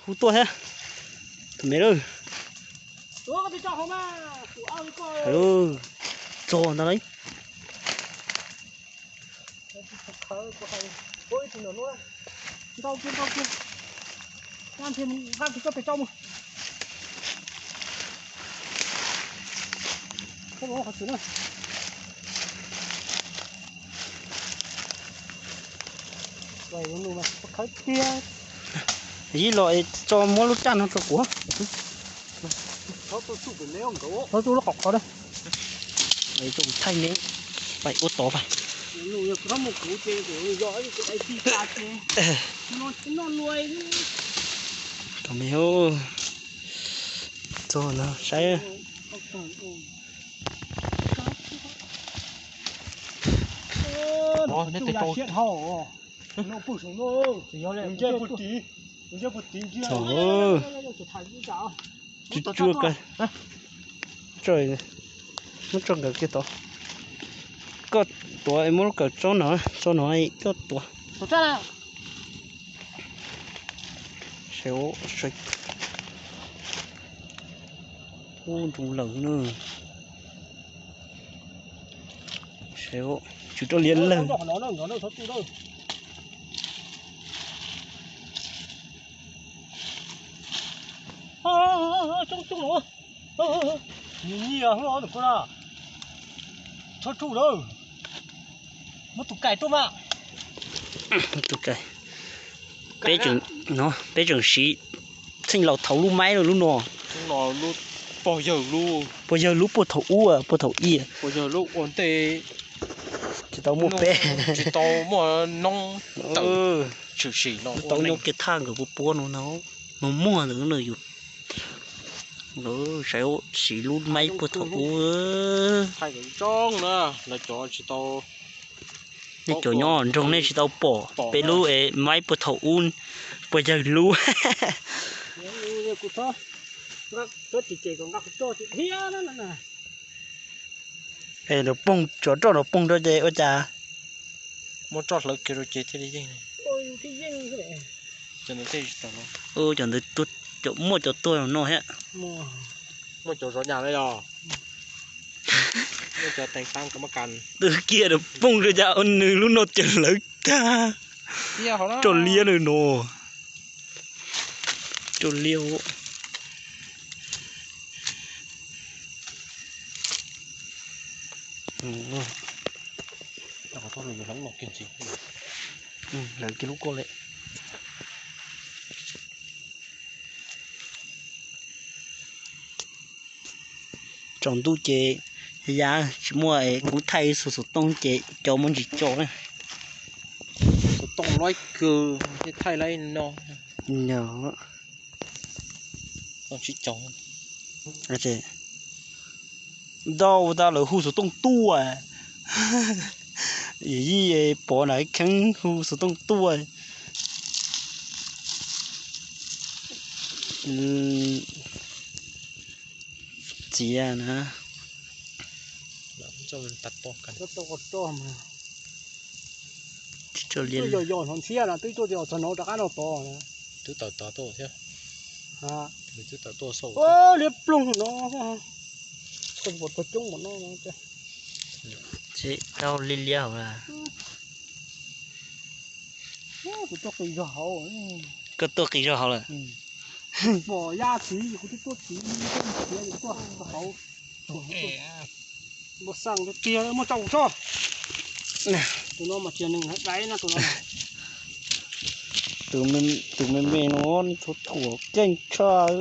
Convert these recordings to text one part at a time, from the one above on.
Hu tuaj thiab. Tus me lawm. Txog ntag lauj. Ntau kiag, ntau kiag. Nqa kiag koj pem tso mus. Koj los qhov twg na? Khawb tiag. Yib los es tso muab lub raj no rau kuv. Txhob tu lub qhov qhov na. Thaij ne, pais ua tod pais. Tau me, txog no saib. Tsuag tsuag kawg. Muab tso nkawd kiag tod. Koj tuav muab lub kawm tso no, tso no koj tuav. Saib, ub, nroo lawm na. Saib, tsw rau liab lawm. Nyiam nyiam hwj os tus ko na. Txhob tsuj lawm. Muab tus kais tuaj mas. Tus kais. Peb tseem, peb tseem siv txheej laus thaum lub maib lub no. Pog yawg lub, pog yawg lub puag thaum ub, puag thaum ub. Pog yawg lub ua ntej. Tsis tau muaj peb, tsis tau muaj noob tawm, tshwm sim no tau nyob kiag thaj nkawd puab puab no na. Mas muaj ntawd na yus. Saib siv lub maib puag thaum ub. Nej cov nyob nroog nej tsis tau pom peb lub maib puag thaum ub, puag yawg lub. Es lawv poog, tsov roj lawv poog rau ces ua cas? Muab roj hlawv kiag rau ces thiaj li yeej. Cov ntawd, cov muaj cov tuag no thiab. Muaj cov zov nyas na yog. Muaj cov tees taab kas mab kas. Twb kiag lawv poog rau cas ua nws lub no ces hlawv tag. Roj liab na no. Roj liab. Lawv kiag lub ko lawm. Tsaus ntuj ces yav tsis muaj es kuv thaij xov tooj ces cov muaj ntsis tso. Xov tooj loj kawg thiaj thaij laib no. Yog. Ntau tas lawv hu xov tooj tuaj. Yij pov na kheev hu xov tooj tuaj. Txiav na. Twb yog yog hnov ntxhiab na, twb tuaj txog no rov qab no tod. Twb tawm tod tuaj thiab. Twb tawm tuaj xauj. Liab ploog no. Txog coob no. Tau liab liab hauv na. Kuv tuaj qis zog hauv. Koj tuaj qis zog hauv lawm. Pom ya txiv kuv twb tuaj txiv, tuaj hauv. Npau xaj tiag, muaj tso kuv tso. Tus no mas tsis yog neeg hauv dais no tus no. Tus me me no nws thuam thuam keej tshaj.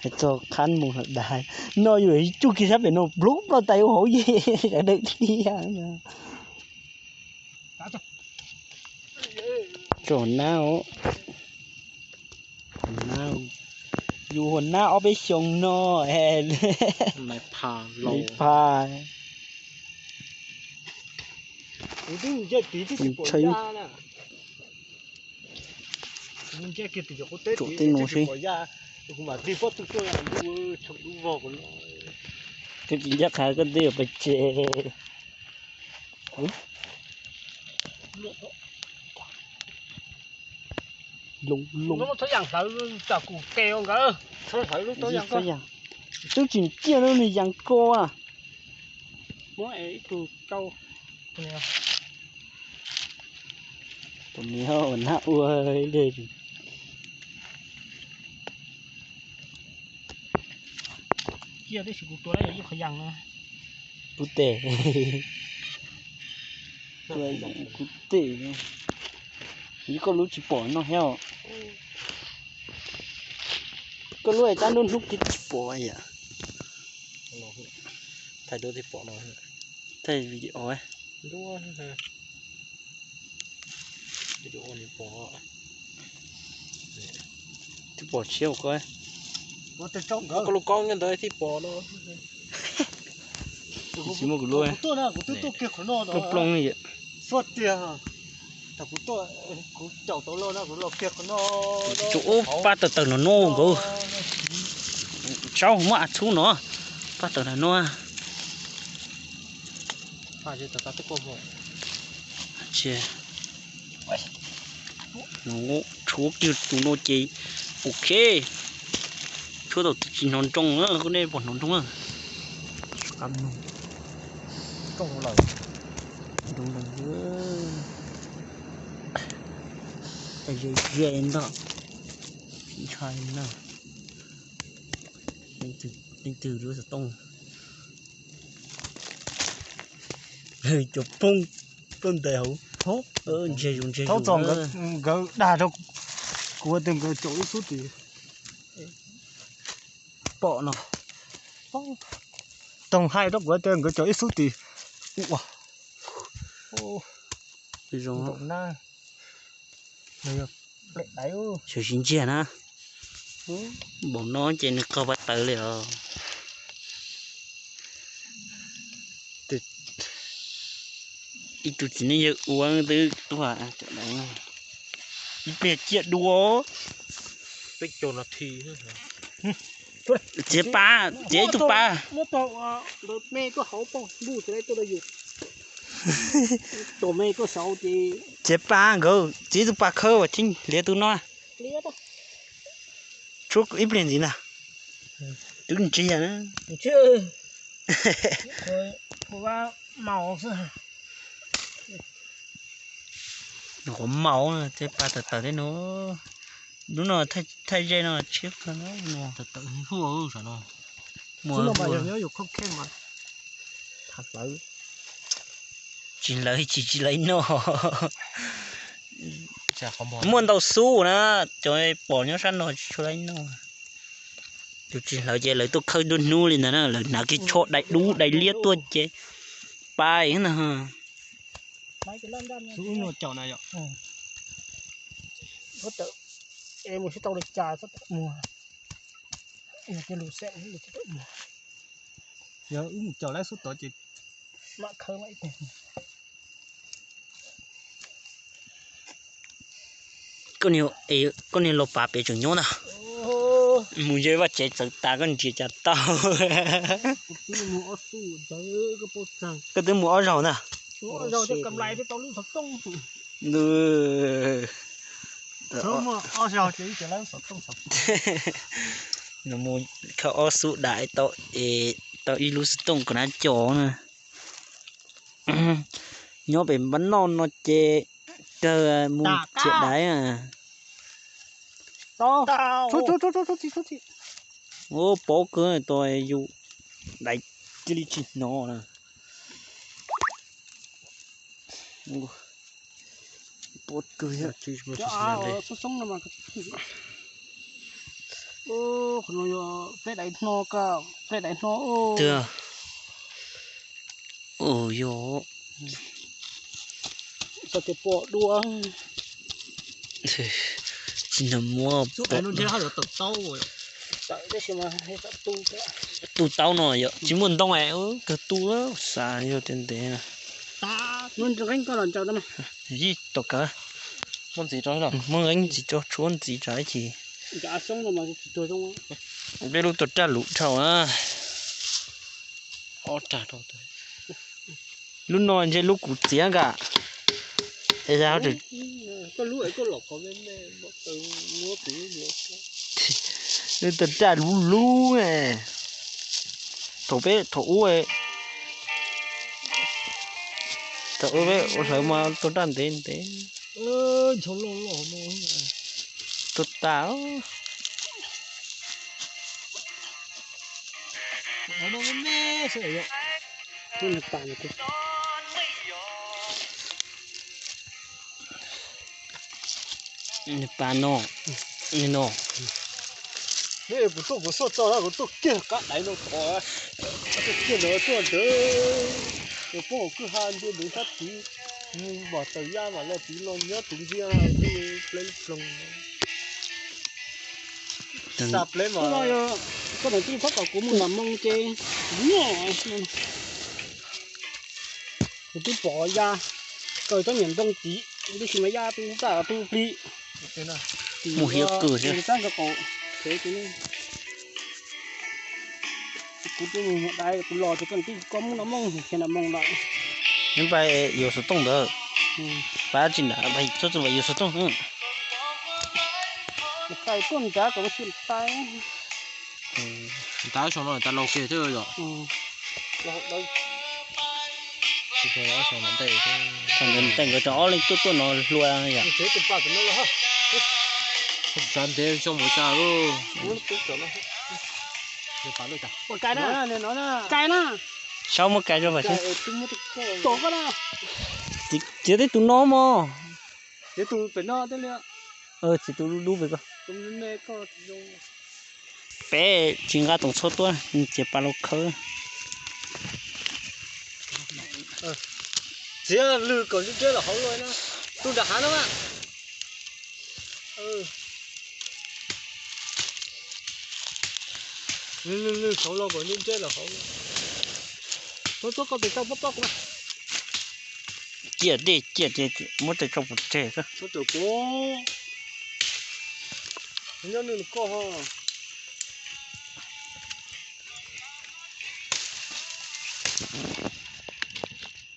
Hais txog qhab mus hauv dais no yus tsuj kiag sab pem no nplub nploj tais ua hauv yej sawv daws thiab. Tsom nab, yus hua nab ob peb xyoos no. Pha. Tsuam tej no seb. Koj tsis ncaj qha koj twb yuav pes tsawg. Loo loo. Txhob yas hlawv, tsam kuv ke nkawd. Txhob yas. Twb tsis ciaj no nws yas ko na. Tus niag nab ua li. Ciaj tib si kuv tua ib qho yas no. Kuv tes. Kuv tes. Koj lub tsis pom no thiab. Koj lub tab hnub hnub kiag tsis pom yam. Thaij duab thiaj pom no. Thaij video. Video pom. Twb pom tshiab koj. Koj lub kob nyob ntawd thiaj pom no. Tsis muaj kuv lub. Plooj plooj li. Xua tiag. Thaum kuv tuaj, kuv caum tau los no kuv los kiag qhov no. Tsum ub pab tawm tawm no no nkawd. Saub muab a txhub no. Pab tawm no no. Tshuab kiag tus no ces, ok. Tshuab tau tsis hnov nroo, nej puas hnov nroo? Nroo lawm. Ze ze ntag. Ntshai na. Leej twg lub xov tooj? Cov poob, poob ntais hauv. Ntseg zus ntseg zus. Nkawd dag rau kuv tias nkawd caum ib xub tim. Pom no. Toog hais rau kuv tias nkawd caum ib xub tim. Ua. Zoo na. Xyov tsis ntsiag na. Npaum no ces nws qog pab tawv li os. Ib tug txiv neej yawg ua twb tuag. Ib pliag ciaj dua. Txiav pa, txiav ib tug pa. Txiav pa nkawd, txiav ib tug pa khawb uas txij liab tus no. Tshuab ib pliag ntxiv ntag. Twb ntsiag na. Nws qhuav maus, txiav pa tawm tawm thiab no. Lub no thaij ze no tshiab kawg no. Tawm tawm hu no. Tsis hlawv tsis tsis lawv noj. Muaj ntau xub na, cov pom nyob sab no tsis tshua lawv noj. Tus tsis hlawv ces lawv tuaj khawb nruab hnub li ntawd na, lawv hnav kiag tsho dai dub dai liab tuaj ces pais na. Yog wb mus caum lawv xub tod ces koj niag los pav pem tseem nyob ntag. Mus ze vaj tsev txawv tas koj nrhiav cas tau. Koj twb mus ob zaug ntag. Mus khawb ob xub dais tau, es tau ib lub xov tooj kom nab co na. Nyob pem npab noj no ces kawg mus txiav dais. Ua pov kawg tos yus dais cia li tsis hnov na. Pov kawg. Peb dais hno, peb dais hno. Yog. Tsis pom dua. Tsis nrog muab. Tu taub no yog tsis muaj ntoo es kawg tu xav yog tias ntev na. Yij tom kawg. Muab ntxiv rau, muab nqeeb ntxiv rau tshuab ntxiv tsam ib chim. Peb lub tuaj raj lus dhau na. Lub no ntshe lub kuv txiav nkaus. Koj lub es koj los qhov me me, muab taw, muab kuv lub yuav. Lub tag raj lub lub ne. Thaum peb thaum ub, thaum ub peb ua hlawv mas tag raj ntev ntev. Ncho loj loj no. Tuag tas. Nws pas no, nws no. Kuv tuaj kuv xuaj txog na, kuv tuaj kiag qab daiv no tod, tuaj kiag ntawd tuaj ntawd, kuv poob hauv kwj ha ntia ntawd sab tid, nws npam taws yaj mam los tid los nyob tus ntsia tus pleb ploog. Xa pleb mas. Koj tij pab kom kuv mus nram moo ces kuv twb pom ya, kaw tsob niam ntoo tid, tab sis mas ya tu taj tu plig. Mus hiav kws thiab. Kuv twb mus dai kuv los ces koj tij koj mus nram moo ces nram moo lawm. Neb pais yuav xov tooj ntawd. Pab tsis nrad, pab txhob txwm pais yuav xov tooj. Taws tuaj nrad kom xyuam tais. Ntab sau no tas laus kiag thiab yom. Thaum ntawd nkawd cov ob leeg tuaj tuaj no hlua yom. Tsav ntev xyoo mus tsa. Saib muab kais rau pem. Txiav tej tus no mog. Txiav tus dub dub pem ko. Peb tsis nqa toom txhua tuaj, txiav pas los khawb. Txiav lwg kom ntseb los hauv lawm na. Tus nram hav no. Lwg lwg saud los kom ntseb los hauv. Tuaj tuaj koj tes tau pob pob kuv. Ciaj dej ciaj ces muab tes tso pov tseg xwb. Nyob nws koj ho.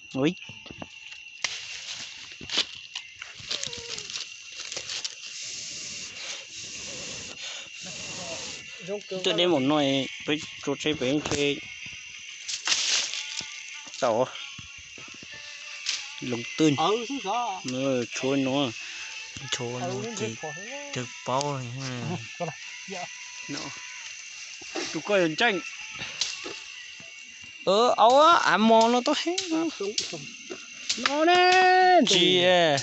Tuaj deb npaum no peb tso tseg pem tse tau. Loos twg tshuav no, tshuav no ces twb paub. Tus koj yog ntseej. Au, av mos no tau heev. Tsis,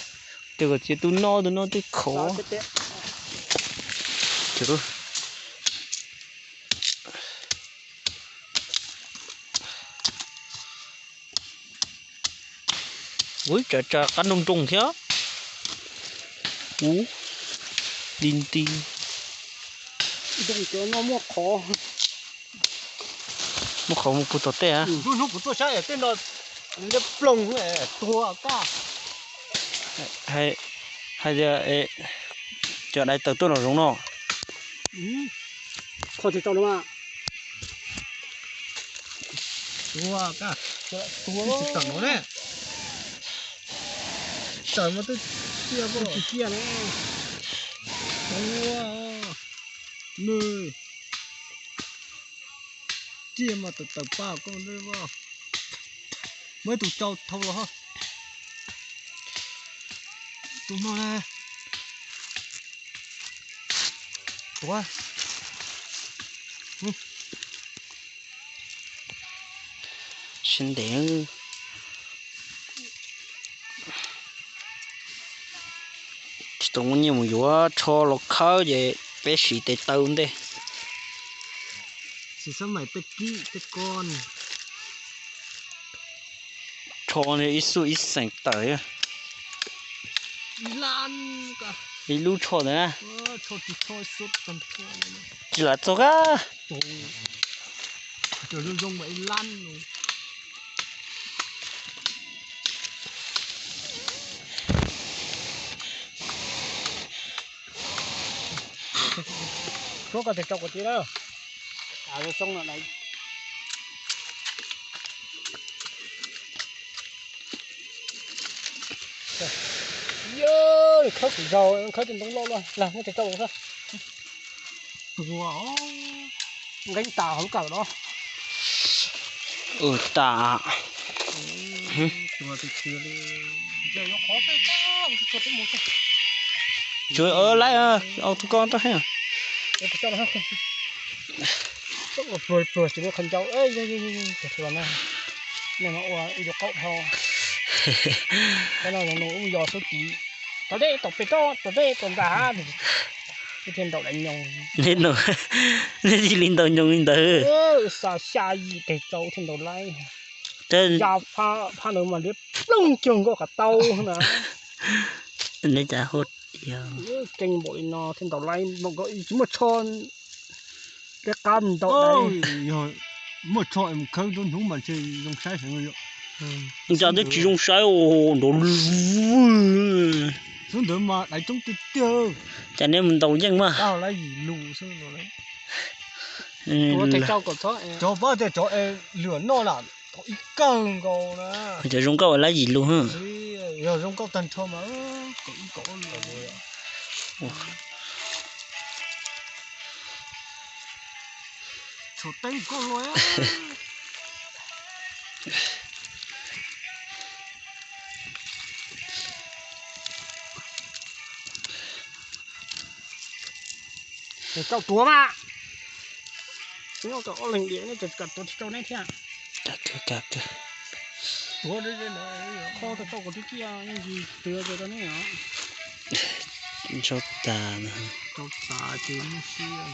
tes kom txiav tus no, tus no twb khov. Ua tsav tsav qab nroos nroos thiab. Ub, nti nti. Muab qhov mus puag tom tej. Hnub kuv tuaj saib tej no ploog tuag kaj. Hais tias cov dais taws tuaj nram zoov no. Qhov tsis tau no mas. Tuag kaj, tuag tsis tawm no ne. Tawm mas twb tiaj, twb tiaj ne. Tuag, nws tiaj mas tawm tawm pa koj nab. Muaj ib tug tsau thau los. Tus no na. Tuag. Siab ntev. Tsis tau muaj nyiaj mus yuav tsho los khawb ces peb siv tes taw ntej. Tsho ib xuj ib xeem tawm. Ib lub tsho ntawd na. Tsis lam txog kab. Suab koj tes tso kuv txiv na. Av xoob no. Khawb kuv zaug, khawb tej ntoo loj loj, lam muab tes rau xwb. Nqeeb tas hauv lub kawm no. Ua tas. Tsuag laib, au tus ko tau heev. Pluag pluag tsis muaj qhov ncau, nej no ua yuav qaub dhau. Cov no yog xub tim, tom dej tom pem rau tom dej tom ntag. Thiaj ntaus lawv nyoos. Nej cia li ntaus nyoos li ntawd. Xa xya yim teg tsau thiaj ntaus laib. Ya phab ntawd mas liab ploog cuag nkauj qab taub na. Neb cas hu keej npaum li no thiaj ntaus laib, tsis muaj tsho, liab qab mus ntaus. Muaj tsho mus khawb nruab hnub mas ntshe zoo saib heev. Cas twb tsis zoo saib nrov. Xub ntawd mas daiv coob tiag tiag. Cas neb mus ntaus yeej mas. Cov pab tias cov lwm noj na, ib kawg nkaus na. Cov zoo nkauj lab yim lug. Yog zoo nkauj tag nrho mas. Tshuav teeb koj lua. Rau tuav mas. Nyob rau ob leeg diam, neb tseem kam tuav tsis rau neb thiab. Tuav, qhov tau tau kom tib ciaj yeej tsis tuav rau neb os. Ntsaub tas, ntsaub tas ces muaj siab.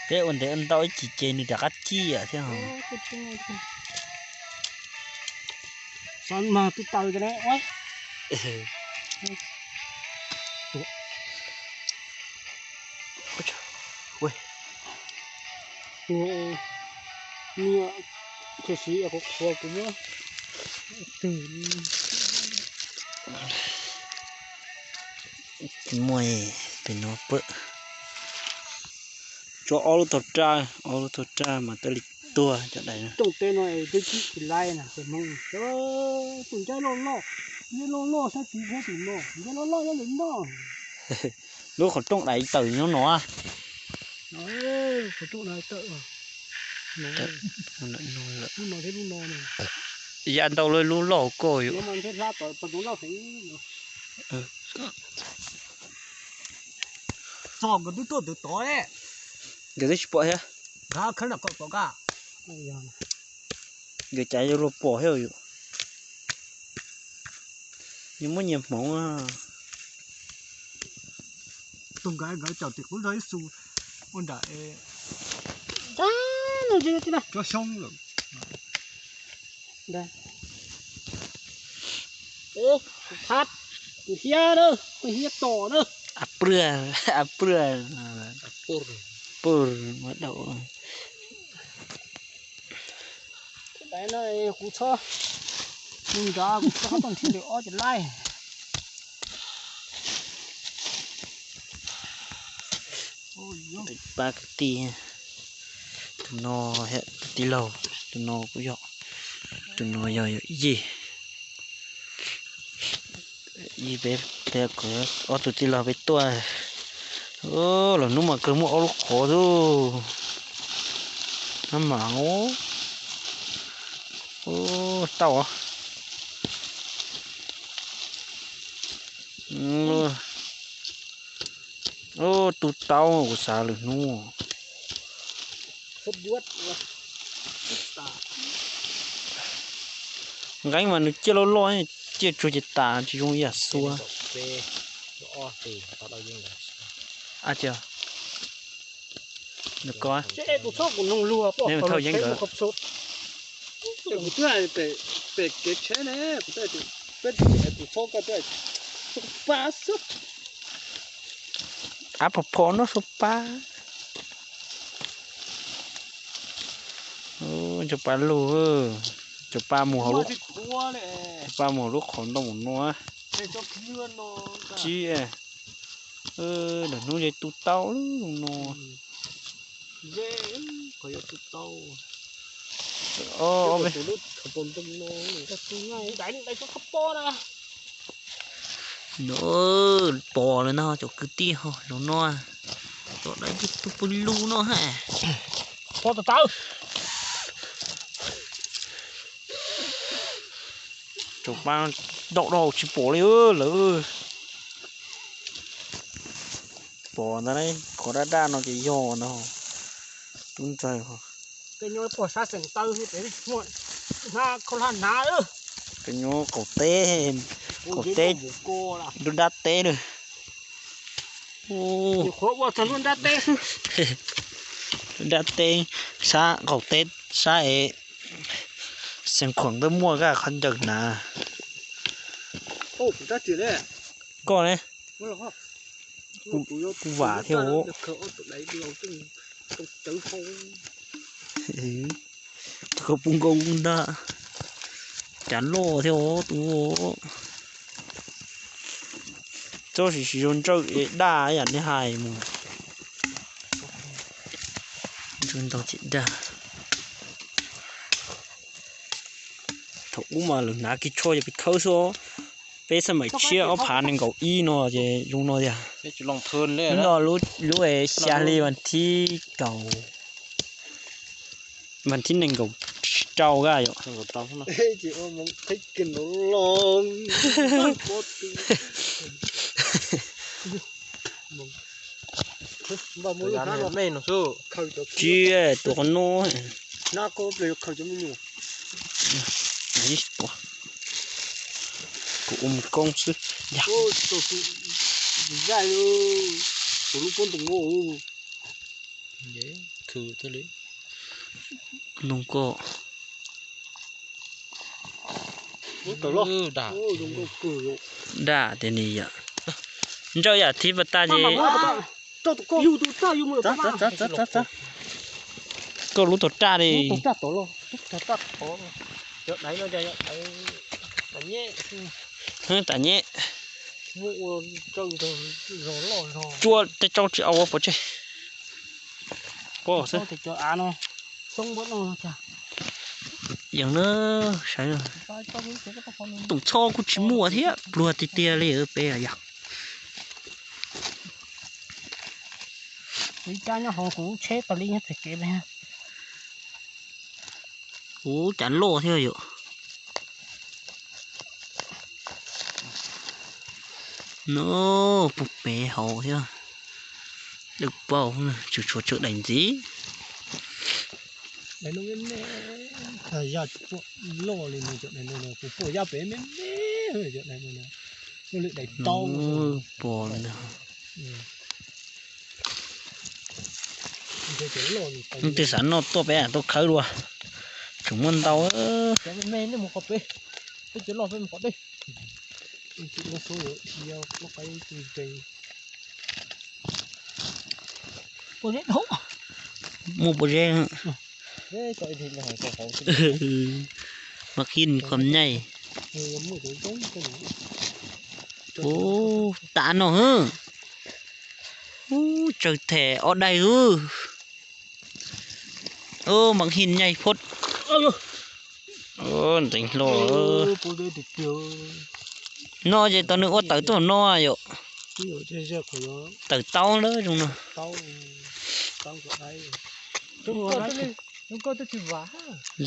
Peb ua ntev ua ntau ib chim ces nws rov qab ciaj thiab. Xav mas twb taw rau ne. Niam, tiam sis kuv qhuas kuv muab twg. Tsis muaj, pem no pw. Tso ob lub tog raj, ob lub tog raj mas thiaj li tuag cov dais. Rooj teb no twb tsis laib na, ces Hmoob, tus ncaj loj loj, ncaj loj loj saib txiv saib tus no, ncaj loj loj nyob ntawm no. Lub qhov rooj dais tawm nyob no. Qhov rooj dais tawm. Lub no thiab lub no. Ya ntau lub loj koj yom. Txog nkawd twb tuaj twv tod. Nkawd twb tsis pom thiab. Khawb no kom tod ka. Nkawd cas yuav luag pom thiab yom. Nyias muaj nyias hmoov. Tus nkawd nkawd caum tim qub zog ib xu ua nram. Cov xyoob lawm. Thab, tus hiab na, tus hiab tom na. A pwj, a pwj, pwj mas daum. Kuv txhob, nws nrad kuv txhob tooj nthi ntawm ob ces laij. Pab kwv tij, tus no, tus tij laug, tus no kuj yog, tus no yog yawm yij. Yij peb, peb ob tug tij laug peb tuaj. Los hnub mas kawg muaj ob lub qhov xwb. Nab mas, tau. Tu taub kuv xav lwm hnub. Nqeeb mas nws ciaj loj loj, ciaj tsuag ces tas tsis zoo ib yam xua. Cia, tus txhob kuv noog luag pom qhov thau yeeb nkawd. Kuv twb hais pem kev tsheb ne, kuv twb hais tias peb tus txhob koj twb hais xub pab xwb. Av phom phom no xub pab. Cov pab lug, cov pab mus hauv lub, cov pab mus hauv lub qhov ntoo mus nua. Tsis, lwm hnub ze tu tau lub no. Pom lawm no cov kwv tij ho zoo no, cov dais tu pw lug no ha. Tau pa ntau dau tsis pom li lawm. Pom ntag, qhov daj daj no ces yog ntag. Tub ntxawg, koj nyob qaum teb, qaum teb, lub dab teb na. Lub dab teb sab qaum teb, sab es Xeev Khuam twb muaj kaj qhov ncauj hnav. Koj ne, kuv vam thiab os. Koj puv nkaus ntag, cas loj thiab os tus. Txob sim sim zoo ntsawj daj yam nej hais mus. Ntsawj ntau ces daj. Thaum ub mas lawv hnav kiag tsho yog pes khawb xwb. Peb xab maim tshiab ob phav nees nkaum ib no ces zoo no tiag. Lub no lub xya hli vas thib kaum, vas thib nees nkaum rau kaj yom. Tsis tuav qhov no. Kuv ua mus koob xwb. Noo koj. Daj tiag ni yom. Ntsawj yam thib pas tag ces. Koj lub tau raj li. Tam nyeb. Cua tej tsau tsis au ua pov tseg. Yeej na, saib, tus txho kuj tsis muaj thiab, pluag tiag tiag li peb yog. Ua cas loj thiab yom. No, puag pem hauv thiab. Dawb paug, tsuas tshuav tsawg daim ntxiv. Loj li no, kuv pom yaj pem me me, cov daim no, lwm daim tau. Pom ntag. Leej twg xav noj tuaj peb tau khawb dua, tseem muaj ntau. Muaj pob zeb. Mas qhib kom nyaij. Ub, tam no hwb. Ub, tsawg them ob daig hwb. Ub, mas qhib nyaij phoj. Ntxeev hlo. No ces tau nws ua tawm tuaj no yom. Tawm taub lawm zoo no.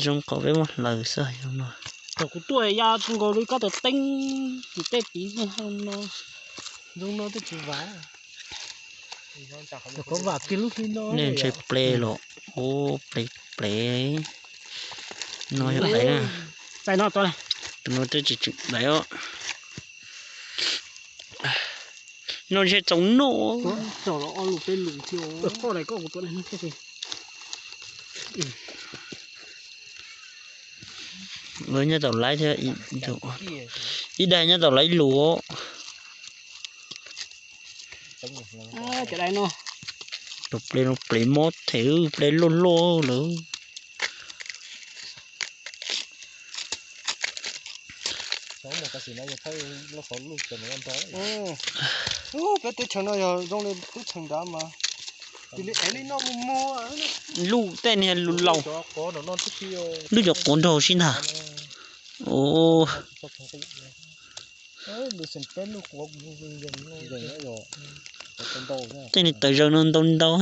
Zoo qhov peb muab hlaws xwb zoo no. Thaum kuv tuaj ya nkaus li koj tawm teeb, kuv tej piv no. Zoo no twb tsis vam. Nej ntshai ple los, ub, ple, ple. No yog daiv na. Tus no twb tsis tseem daiv os. No ntshe txaus noj. Nyob tau laiv thiab, ib daig nyob tau laiv lus. Tus ple no ple mob them, ple loj loj lawm. Tab sis no yog thawj lub qhov lub chaw no nrog. Peb teb chaws no yog zoo li teb chaws nrad mas tis li ev li no mus muag. Luj tej niag laus, lub cov quav nraug sib ntag. Tej niag tawv zaws no ntau ntau.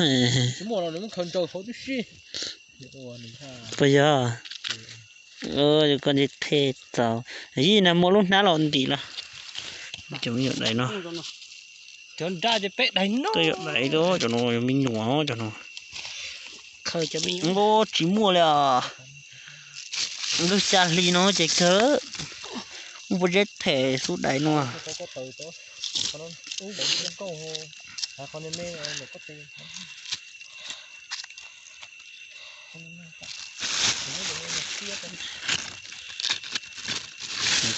Puas yog? Koj ntsej qhe txaus, yij na muaj lub hnab los ntim los. Cov me nyuam dais no, cov nraj ces peb dais no, cov no yog me nyuam cov no. Npab tsis muaj li os. Lub xya hli no ces kawg, muaj pob zeb them xub dais no.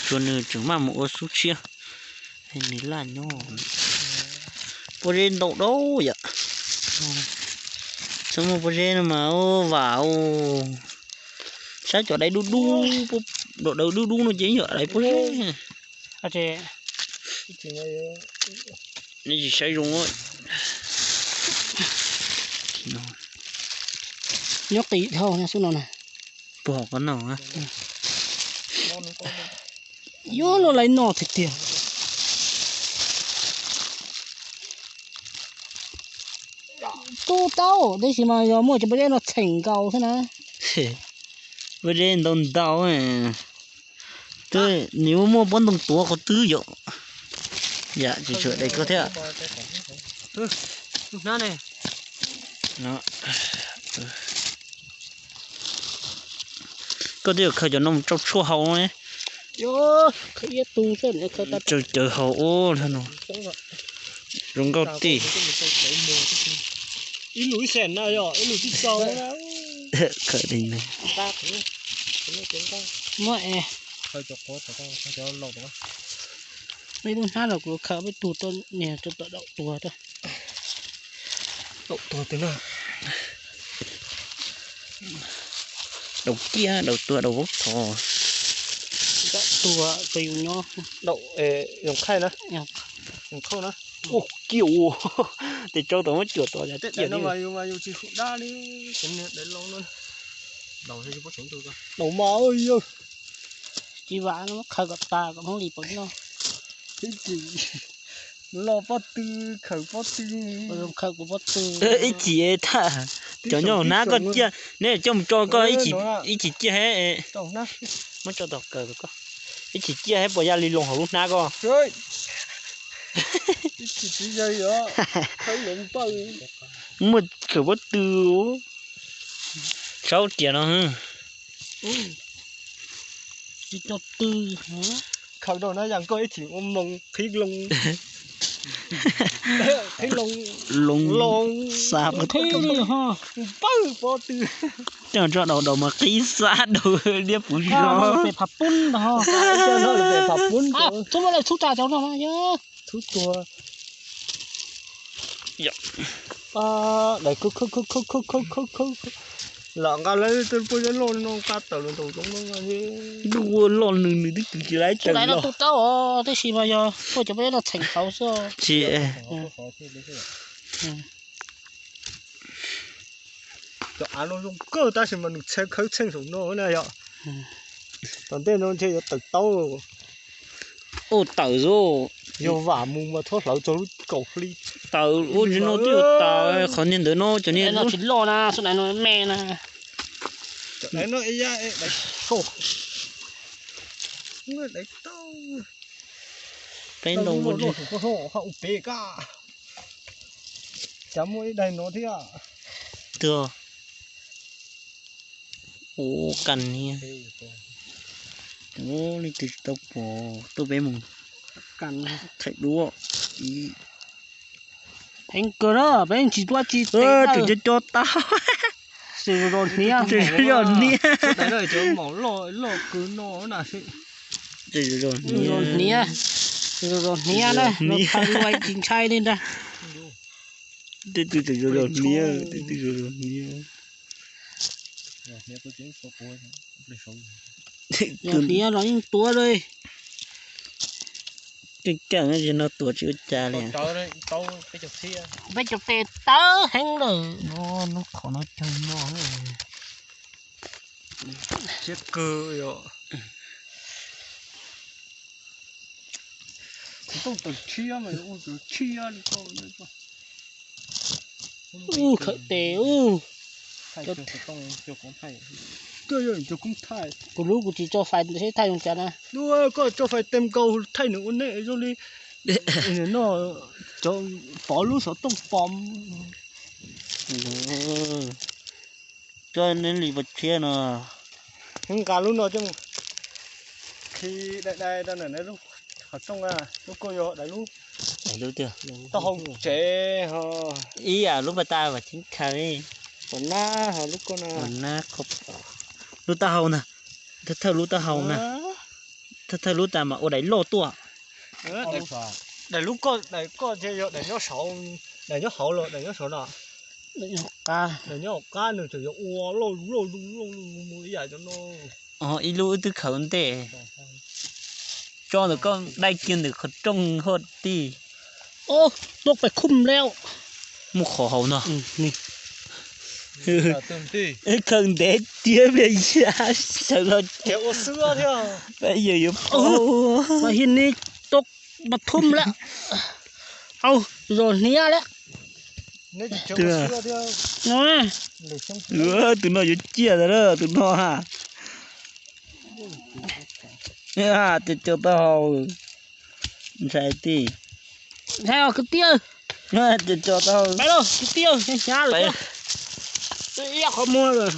Tsuas nws tseem maj mus ua xub tshiab, nws laj nyob. Pob zeb ntau dau yom. Txhob muaj pob zeb no mas vam ua. Saib cov dais dub dub, dais dub dub no ces yog dais pob zeb. Nws tsis saib zoo. Nyob qis dhau xub no na. Puas hom koj noj? Yuav luaj laiv noj tiag tiag. Tu tau, tab sis mas yog muaj cov pob zeb no txheem nkaus xwb na. Pob zeb ntau ntau. Twb nws muaj pob ntoo tuav qhov twg yom. Yam tsis tshua dais koj thiab. Koj twb yuav khaws cov no mus rau tshuaj haus ne. Tsawg cawv haus ua no. Zoo nkauj tij. Ib lus ib xees na yog ib lus tib caug. Muab es, ib lub hnab los kuv khaws peb tug niag rau tom daum tuag rau. Daum tuag twg na? Daum kiab, daum tuag, daum vaub thov. Daum tuag ces yus nyob. Daum, yus qhaij na. Yus qhaij na. Ua kiag ua. Tes tsau tom muab cuam tom yus kiag no mas yus tsis hum dab li. Daum mas yog tsis vam no khaws kom tas kom hmoob li pom noj. Ib chim loj pob tw, khaws pob tw, khaws kuv pob tw. Ib chim thaj cov nyob hnab koj ciaj, neb coj mus tso koj ib chim ciaj he. Muab tso tom kaws koj, ib chim ciaj he puas yaj li loo hauv lub hnab koj. Muaj khaws pob tw. Saub riam no. Tsis tau tw. Khaws rau na yam koj ib chim ua moos qhib loo, qhib loo, loo xa qhib li ho. Pawg pob tw. Coj tso daus daus mas qhib xab daus liab puv zog. Pem phav pub ntag ho. Txhub muab lawm txhub tsa cov no yog txhub tuag. Daim khawb khawb khawb khawb khawb khawb khawb khawb, lam nqa lawv tej pob zeb loj no nqa tawm los ntaus zoov no. Ntuj, loj nws nws twb kwv tsis laib tawm los. Tu rau os, tab sis mas yog tuaj cov pob zeb no txheem tau xwb. Tsis, cov av no zoo kawg tab sis mas nws txheeb khawb txheej saum no na yog. Tom ntej no ntshe yuav tawm taub. Ua tawm xwb. Yog vam mus mas txhob hlawv txog lub kaum hli. Tawm ua tsis no twb yuav tawm, qhov niag ntawd no cov niag no tsis loj na, xub dais no me na. Cov dais no ib yam dais, dais tau. Peb ntau ua pem ka. Cas muaj ib daim no thiab. Twg? Ua kas niag. Ua leej twg tsis tau pom tuaj peb mus thaij duab. Heev kawg na, peb tsis tuaj tsis tes. Tus cov cov tau. Tus zos hniab. Tus zos hniab. Tus zos hniab na, tsis ntshai li ntag. Tej tug tseem zos zos hniab, tej tug zos zos hniab. Yog hniab los yeej tuav li. Keej keej no tuaj tsis ua cas li. Peb caug tes tawv heev lawm. Nub qhov no cag no. Siab kawg yom. Kuv tooj tawm tshiab mas ua tawm tshiab li ko. Ub, khawm tes ub. Koj yog cov koob thaij. Kuv lub kuv tsis tso fais seb thaij zoo cas na. Lub koj tso fais tes nkaus thaij nws ua nej zoo li no. Cov pov lub xov tooj pom. Coj neb li pas tshiab no. Nqa lub no coj khi dai dai rau ntawm neb lub qhov rooj, lub koj yog dais lub. Dais lub tiag. Taub hau tsev ho. Ib yam lub pas tas vas cheeb khaws. Pom nab ho lub koj no. Pom nab, lub taub hau na. Thawj thawj lub taub hau na. Thawj thawj lub tas mas ua daim loj tuaj. Daim lub koj, daim koj ces yog daim nyob saud, daim nyob hauv los daim nyob saud no. Daim nyob hauv qab nws tseem yuav ua loj loj loj loj mus ib yam cov no. Ib lub wb twb khaws ua ntej. Tso ntawm koj dai kiag ntawm qhov rooj huaj tij. Tuaj pais khum lawm. Muaj qhov hauv no. Khaws ntev tiag pliag yam sawv los. Yawg yuav paub. Mas hib ni tuaj pas thum lawm. Au, zos hniab lawm. Tus no yuav ciaj tas lawm tus no ha. Cov cov taub hau. Ntshai tij. Ntshai os kwv tij. Cov cov taub hau. Pais lauj kwv tij, hnyav lawm thiab. Ib qhov muag lawm.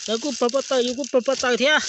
Lawv kuj pawg paj taws, yus kuj pawg paj taws thiab.